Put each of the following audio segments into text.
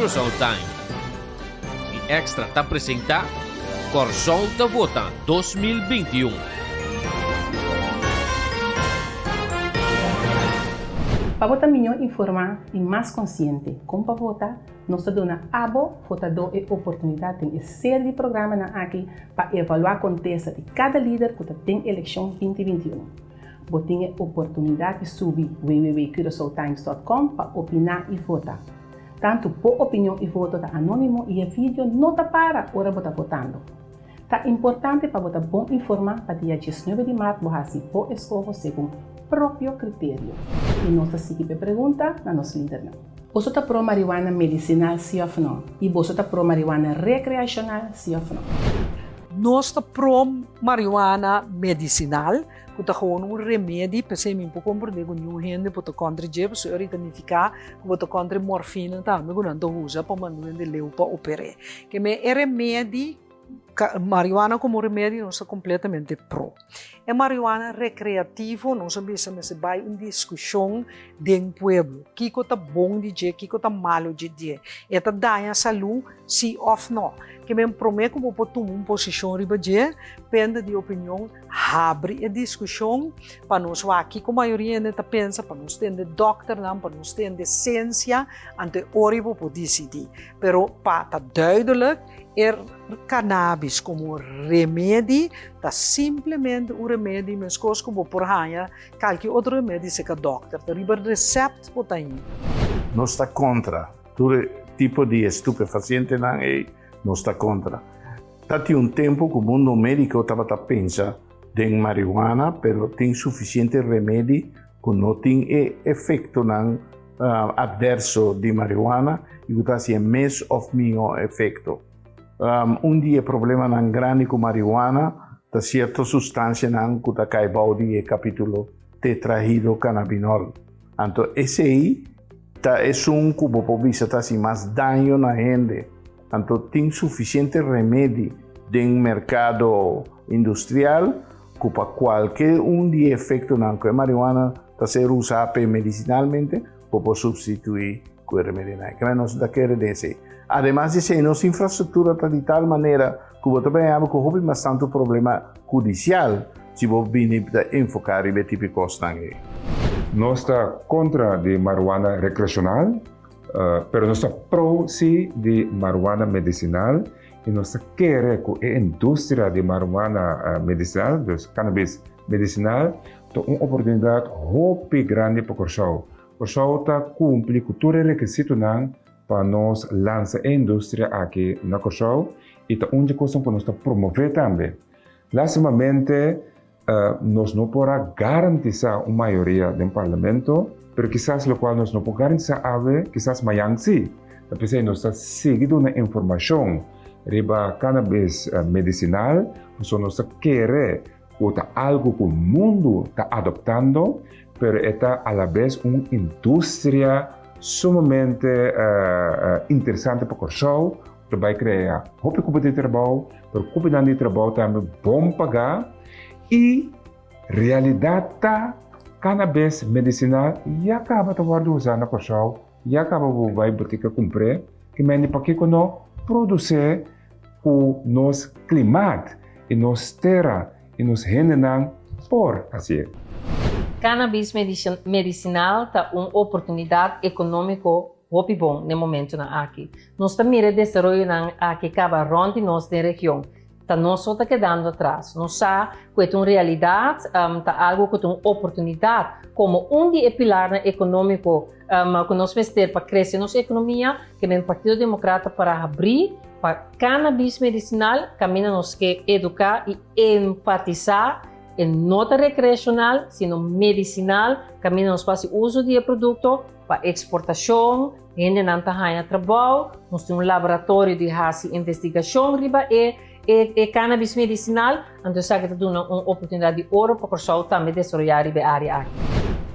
Curaçao Times i Extra ta presentá Kòrsou ta Vota 2021. Pa bo ta mihó informá i mas konsiente kon pa vota, nos ta duna abo, votadó, e oportunidat den e seri di programanan aki pa evaluá kontesta di kada lider ku ta den elekshon 2021. Bo tin e oportunidat di subi www.curaçaotimes.com pa opiná i vota. Tantu bo opinion i voto ta anónimo i e video no ta para ora bo ta votando. Ta importante pa bo ta bon informá pa dia 19 di mart bo hasi bo eskoho segun propio kriterio. I nos ta sigui p'e pregunta na nos lidernan. Boso ta pro marihuana medisinal si òf no? I boso ta pro marihuana rekreashonal si òf no? Nos ta pro marihuana medisinal, ku ta gewoon un remedi, p'esei mi por komprendé ku niun hende por ta kontra dje, pasobra ora ta nifiká ku bo ta kontra e morfina tambe ku nan ta usa pa manda hende leu pa oper'é. Ke men e remedi, marihuana komo remedi nos ta kompletamente pro. E marihuana rekreativo nos a bisa mester bai un diskushon den pueblo, kiko ta bon di dje, kiko ta malu di dje, e ta daña salú si òf no. Ke men promé ku bo por tuma un posishon riba dje, pende di opinion Habri e diskushon pa nos wak kiko mayoria hende ta pensa, pa nos tende dòkternan, pa nos tende siensia, anto e ora bo por disidí. Pero pa ta duidelijk, e cannabis komo remedi ta simplemente un remedi meskos ku bo por haña kalke otro remedi serka dòkter. Ta riba resèpt bo ta hañ'é. Nos ta kontra tur e tipo di estupefacientenan ei, nos ta kontra. Ta tin un tempu ku mundo médiko tabata pensa den marihuana, pero tin sufisiente remedi ku no tin e efektonan atverso di marihuana i ku ta hasi e mes òf mihó efekto. Un di e problemanan grandi ku marihuana ta sierto sustansianan ku ta kai bou di e kapítulo tetrahidrokanabinol. Anto esei ta esun ku bo por bisa ta hasi mas daño na hende. Anto tin sufisiente remedi den merkado industrial ku pa kualke un di e efektonan ku e marihuana ta ser usá p'e medisinalmente, bo por supstituí ku e remedinan. Kende nos ta kere den esei. Ademas di esei, nos infrastruktura ta di tal manera ku bo ta bini ku hopi mas tantu problema hudisial si bo bini ta enfoká riba e tipo di kosnan ei. Nos ta kontra di marihuana rekreashonal. Pero nos ta pro si di marihuana medicinal y nos ta kere cu e industria di marihuana medicinal, dus cannabis medicinal, ta un oportunidad hopi grandi pa Corsou. Corsou ta cumpli cu tur e requisitonan pa nos lansa e industria aki na Corsou y ta un dje cosnan cu nos ta promove tambe. Lastimamente, Nos no por a garantisa un mayoria den Parlamento, pero kisas locual nos no por garantisa awe, kisas mayan si. Ta p'esey nos ta sigui duna informacion riba cannabis medicinal, pasobra nos ta kere cu ta algo cu mundu ta adoptando, pero e ta alabes un industria sumamente interesante pa Corsou, Ta bai krea hopi kupo di trabou, pero kuponan di trabou tambe bon pagá i realidat ta kanabes medisinal ya kaba ta wòrdu usá na Kòrsou, ya kaba bo bai botika kumpr'é, ki mende pakiko no produsé ku nos klimat i nos tera i nos hendenan por hasié. Kanabis medisinal ta un oportunidat ekonómiko Hopi bon n'e momentonan aki. Nos ta mira e desaroyonan aki kaba rònt di nos den region. Ta nos so ta kedando atras. Nos sa ku e ta un realidat, ta algu ku ta un oportunidat komo un di e pilarnan ekonómiko ku nos mester pa krese nos ekonomia, ke men Partido Demokrat ta para habrí pa kanabis medisinal kaminda nos ke eduká i enfatisá e no ta rekreashonal sino medisinal kaminda nos por hasi uso di e produkto. Pa eksportashon, hendenan ta haña trabou, nos tin un laboratorio di hasi investigashon riba e e cannabis medisinal, anto esaki ta duna un oportunidat di oro pa Kòrsou tambe desaroyá riba e área aki.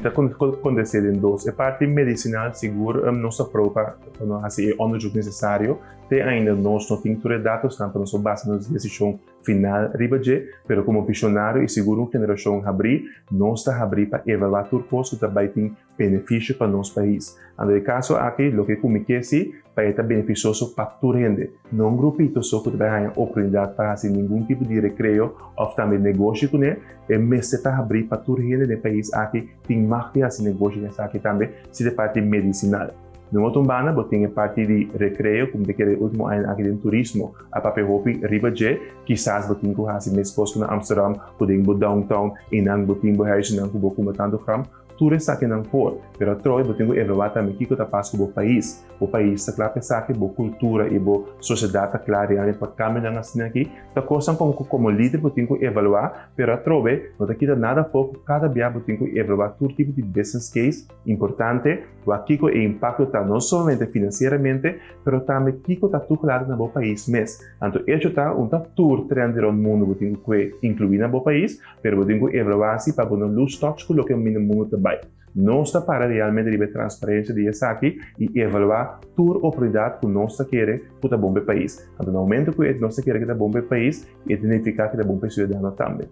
Ta kondesé den dos. E parti medisinal sigur nos ta pro pa nos hasi e onderzoek nesesario. Te ainda nos no tin tur e datosnan pa nos por basa nos desishon final riba dje, pero komo visionario i sigur un generashon habrí, nos ta habrí pa evaluá tur kos ku ta bai tin benefisio pa nos pais. Anto e kaso aki loke ku mi ke si pa e ta benefisioso pa tur hende, no un grupito so ku ta bai haña oportunidat pa hasi ningun tipo di rekreo òf tambe negoshi kuné, e mester ta habrí pa tur hende den pais aki tin mag di hasi negoshi den esaki tambe si ta e parti medisinal. Den otro banda bo tin e parti di rekreo ku mi ta kere e ultimo añanan aki den turismo a papia hopi riba dje, kisas bo tin ku hasi meskos ku na Amsterdam ku den bo downtown einan bo tin bo huisnan ku bo kuma tantu gram. Tur esakinan por, pero atrobe bo tin ku evaluá tambe kiko ta pas ku bo pais. Bo pais ta kla pa esaki, bo kultura i bo sosiedat ta kla realmente pa kambionan asina aki? Ta kosnan komo ku komo lider bo tin ku evaluá, pero atrobe no ta kita nada afó ku kada bia bo tin ku evaluá tur tipo di business case importante, wak kiko e impakto ta no solamente finansieramente, pero tambe kiko ta toegelado na bo pais mes. Anto echo ta un ta tur trend rònt mundu bo tin ku kue inkluí na bo pais, Pero bo tin ku evaluá si pa bo no lose touch ku loke mi na mundu ta bai. Nos ta para realmente riba e transparensia di esaki i evaluá tur oportunidat ku nos ta kere ku ta bon pa e pais. Anto na momento ku e nos ta kere ku ta bon pa e pais, e ta nifiká ku ta bon pa e siudadano tambe.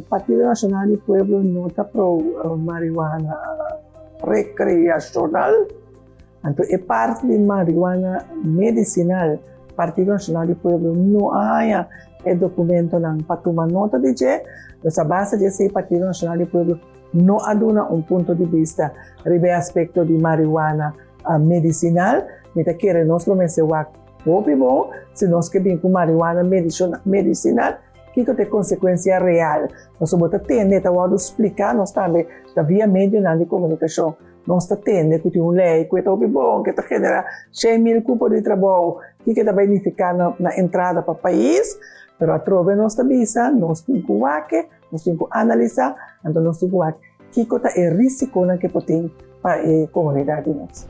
Partido Nacional di Pueblo no ta pro marihuana recreacional. Anto e parti di marihuana medicinal, Partido Nacional di Pueblo no a haña e documentonan pa tuma nota di dje. Dus a base di esey Partido Nacional di Pueblo no a duna un punto di bista riba e aspecto di marihuana medicinal. Mi ta kere nos lo mester wak hopi bon si nos ke bin ku marihuana medicinal, kiko ta e consecuencia real. Pasobra bo ta tende e ta wordo splica nos tambe ta via medionan di comunicacion. Nos ta tende ku tin un lei ku e ta hopi bon, ku e ta generá 100.000 kupo di trabou, kiko e ta bai nifiká na entrada pa pais, pero atrobe nos ta bisa nos tin ku wak, nos tin ku analisá, anto nos tin ku wak kiko ta e risikonan ku e por tin pa e komunidat di nos.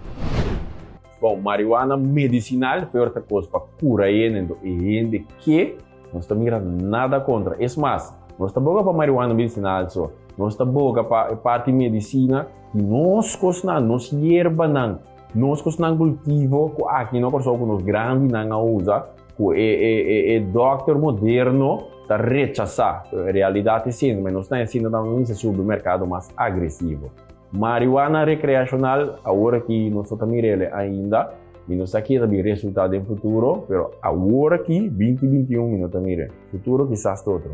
Bon, marihuana medisinal peor ta kos pa kura hende, enton e hende ke Nos ta mira nada kontra. Es mas, nos ta boga pa marihuana medisinal so. Nos ta boga pa e parti medisina di nos kosnan, nos yerbanan, nos kosnan kultivo ku aki na Kòrsou ku nos grandinan a usa, ku e e e e dòkter moderno ta rechasá. Pero e realidat ta esei, nos ta haciendo tambe mester subi merkado mas agresivo. Marihuana rekreashonal, awor aki nos no ta mir'el ainda. Mi no sa ki ta bin resulta den futuro, pero awor aki, 2021, mi no ta mir'e. Futuro kisas ta otro.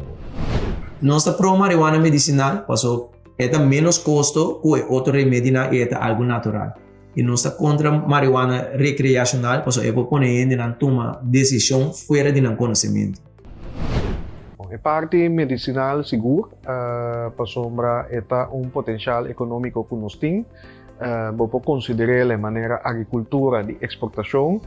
Nos ta pro marihuana medicinal paso e ta menos costo cu e otro remedinan y e ta algo natural. Y nos ta contra marihuana recreacional paso e por pone hendenan tuma decision fuera di nan conocemento. E parti medicinal sigur, pasobra e ta un potencial economico cu nos tin. Bo por consider'el e manera agricultura di exportacion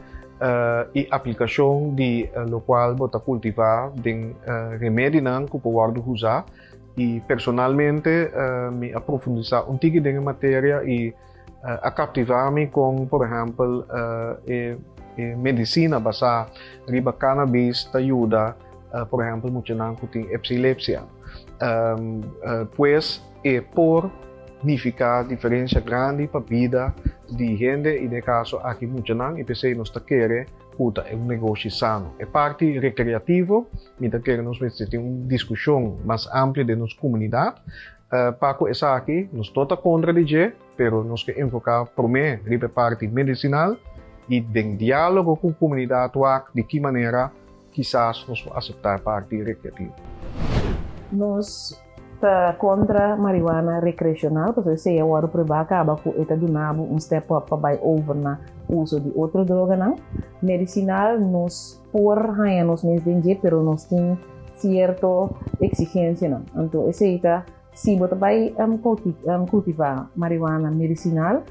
y aplicacion di locual bo ta cultiva den remedinan cu por wordo usa. Y personalmente mi a profundisa un tiki den e materia y a captiva mi con, por ehempel, e medicina basa riba cannabis ta yuda, por ehempel, muchanan cu tin epsilepsia. Pues e por nifiká diferensia grandi pa bida di hende i den e kaso aki muchanan i p'esei nos ta kere ku ta un negoshi sano. E parti rekreativo mi ta kere nos mester tin un diskushon mas amplio den nos komunidat pa ku esaki. Nos no ta kontra di dje pero nos ke enfoká promé riba e parti medisinal i den diálogo ku komunidat wak di ki manera Kisas nos por aseptá e parti rekreativo. Nos ta kontra marihuana rekreashonal pasobra esei a wòrdu pruebá kaba ku e ta duna bo un step up pa bai over na uso di otro droganan. Medisinal nos por haña nos mes den dje pero nos tin sierto eksigensianan. Anto esei ta si bo ta bai kultivá marihuana medisinal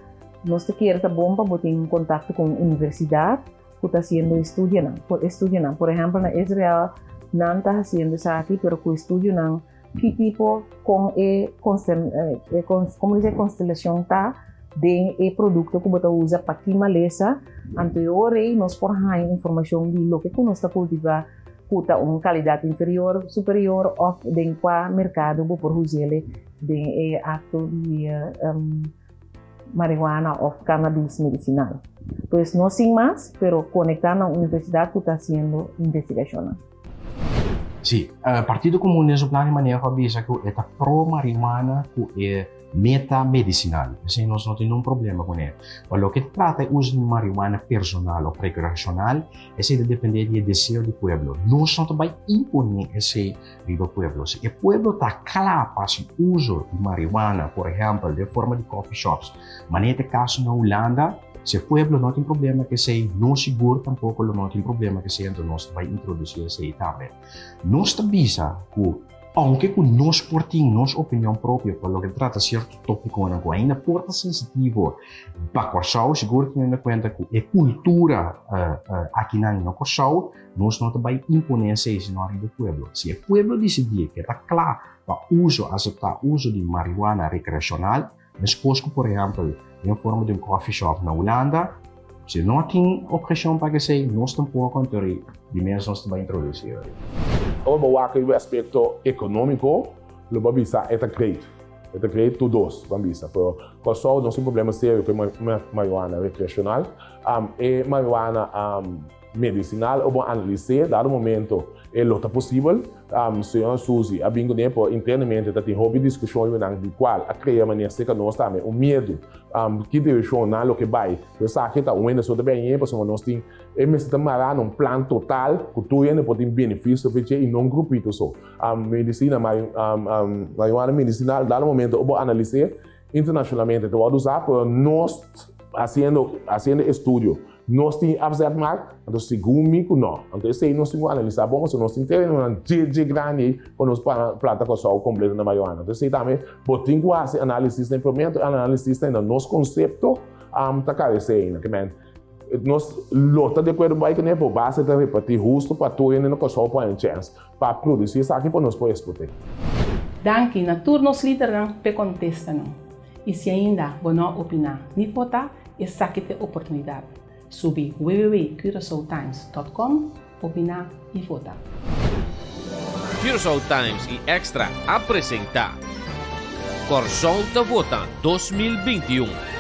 nos ta kere ta bon pa bo tin kontakto ku un universidat. ku ta hasiendo estudionan, por estudionan. Por ehèmpel na Israel nan ta hasiendo esaki pero ku estudionan ki tipo kon e komo dice konstelashon ta den e produkto ku bo ta usa pa ki malesa. Anto e ora ei nos por haña informashon di loke ku nos ta kultivá ku ta un kalidat inferior, superior òf den kua merkado bo por us'el den e akto di marihuana òf cannabis medisinal. Pues no sin mas, pero konektá na un universidat ku ta hasiendo investigashonnan. Sí, Partido Komun den su plan di maneho a bisa ku e ta pro marihuana ku e meta medisinal. Esei nos no tin nun problema kuné. Pa loke ta trata e uso di marihuana personal òf rekreashonal, esei ta dependé di e deseo di pueblo. Nos no ta bai imponé esei riba pueblo. Si e pueblo ta kla pa hasi uso di marihuana, por ehèmpel den forma di coffee shops, manera ta e kaso na Hulanda, si e pueblo no tin problema ku esei, nos sigur tampoko lo no tin problema ku esei, anto nos ta bai introdusí esei tambe. Nos ta bisa ku ounke ku nos por tin nos opinion propio pa loke ta trata sierto tópikonan ku ainda por ta sensitivo pa Kòrsou, sigur teniendo kuenta ku e kultura akinan na Kòrsou, Nos no ta bai imponé esei sino ariba e pueblo. Si e pueblo disidí ke ta kla pa uso, aseptá uso di marihuana rekreashonal, meskos ku por ehèmpel den forma di un coffee shop na Hulanda, si no tin obheshon pa esei, nos tampoko, anto di mes nos ta bai introdusí ori. Ora bo wak riba e aspekto ekonómiko, lo bo bisa e ta great. E ta great tur dos, ban bisa. Pero Kòrsou nos tin problema serio ku e marihuana rekreashonal. E marihuana Medicinal o bo analis'é dado momento e lo ta posibel. Señora Suzy a bin kuné por internamente ta tin hopi diskushon riba nan di kual a krea manera serka nos tambe un miedu ki direkshon nan lo ke bai. Pero esaki ta un hende so ta bini pasobra nos tin e mester ta mará na un plan total ku tur hende por tin benefisio for dje i no un grupito so. Medisina marihuana medicinal dado momento o bo analis'é internashonalmente ta wòrdu usá pero nos hasiendo hasiendo estudio. Nos tin afzetmarkt? Anto segun mi ku no. Anto esei nos tin ku analisá bon pasobra nos tin terenonan dje dje grandi ei pa nos planta Kòrsou kompleto na marihuana. Anto esei tambe bo tin ku hasi análisis na e promé anto e análisis ta na nos konsepto ta karesé ainda. Ke men nos lo ta di akuerdo bai kuné pero base ta repartí hustu pa tur hende na Kòrsou por haña chèns pa produsí esaki pa nos por eksport'é. Danki na tur nos lidernan p'e kontestanan. I si ainda bo no a opiná ni votá, esaki ta e oportunidat. Subi www.curaçaotimes.com, opiná i vota. Curaçao Times i Extra a presentá Kòrsou ta vota 2021.